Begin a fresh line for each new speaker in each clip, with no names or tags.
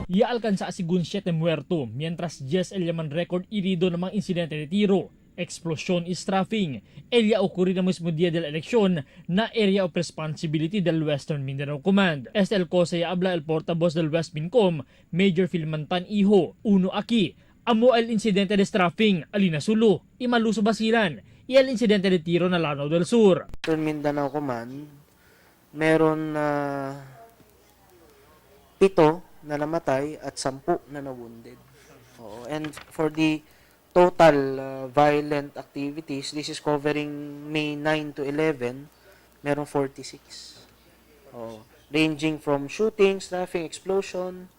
Ya alcanza a sigun 7 muerto, mientras 10 el yaman record herido ng mga insidente de tiro, explosión y strafing. El ya ocurrido mismo día de la elección na area of responsibility del Western Mindanao Command. Este el cosa ya habla el portavoz del West Mincom, Major Filmantan Iho. Uno aquí, amo el incidente de strafing, Alina Sulu, y Maluso Basilan, y el incidente de tiro na Lanao del Sur.
Western Mindanao Command, meron na 7 na namatay at 10 na na-wounded. Oo. And for the total violent activities, this is covering May 9 to 11, meron 46. Oo. Ranging from shootings, traffic, explosion,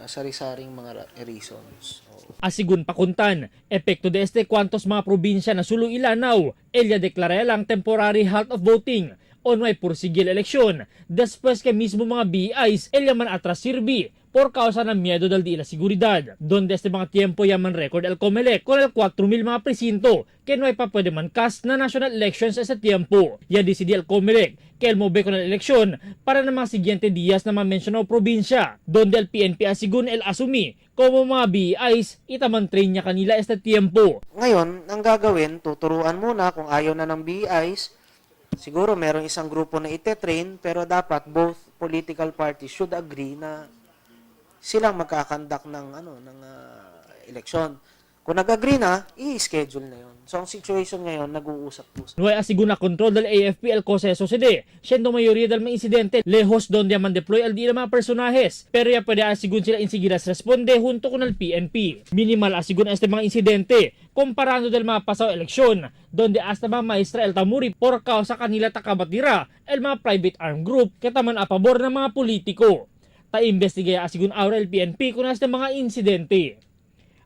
sari-saring mga reasons. Oo.
Asigun pakuntan, epekto de este cuantos mga probinsya na Sulu y Lanao, ella deklara lang temporary halt of voting o no ay pursigil eleksyon después que mismo mga BIs ella man atras sirbi por causa ng miedo del di la seguridad. Donde este mga tiempo yaman record el COMELEC con el 4,000 mga presinto que no ay pa pwede man cast na national elections ese tiempo. Ya decidi el COMELEC que el move con la eleksyon para na mga siguiente días na ma-mentionado probinsya, donde el PNP asigun el asumi como mga BIs itaman train niya kanila este tiempo.
Ngayon, ang gagawin, tuturuan muna kung ayaw na ng BIs. Siguro merong isang grupo na ite-train, pero dapat both political parties should agree na silang magkakandak ng ano ng eleksyon. Kung nag-agree na, i-schedule na 'yon. So ang situation ngayon, nag-uusap po.
No hay asigun na control del AFP el cosa sucede, siendo mayoría del mga insidente lejos donde man deploy al día mga personajes, pero ya puede asigun sila insigiras responde junto con el PNP. Minimal asigun este mga insidente, comparando del mga pasado eleksyon, donde hasta mga maestra el tamuri por causa kanila takabatira el mga private armed group que taman a pabor ng mga politiko. Ta investiga asigun ahora el PNP con este mga insidente.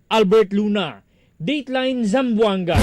Albert Luna, Dateline Zamboanga.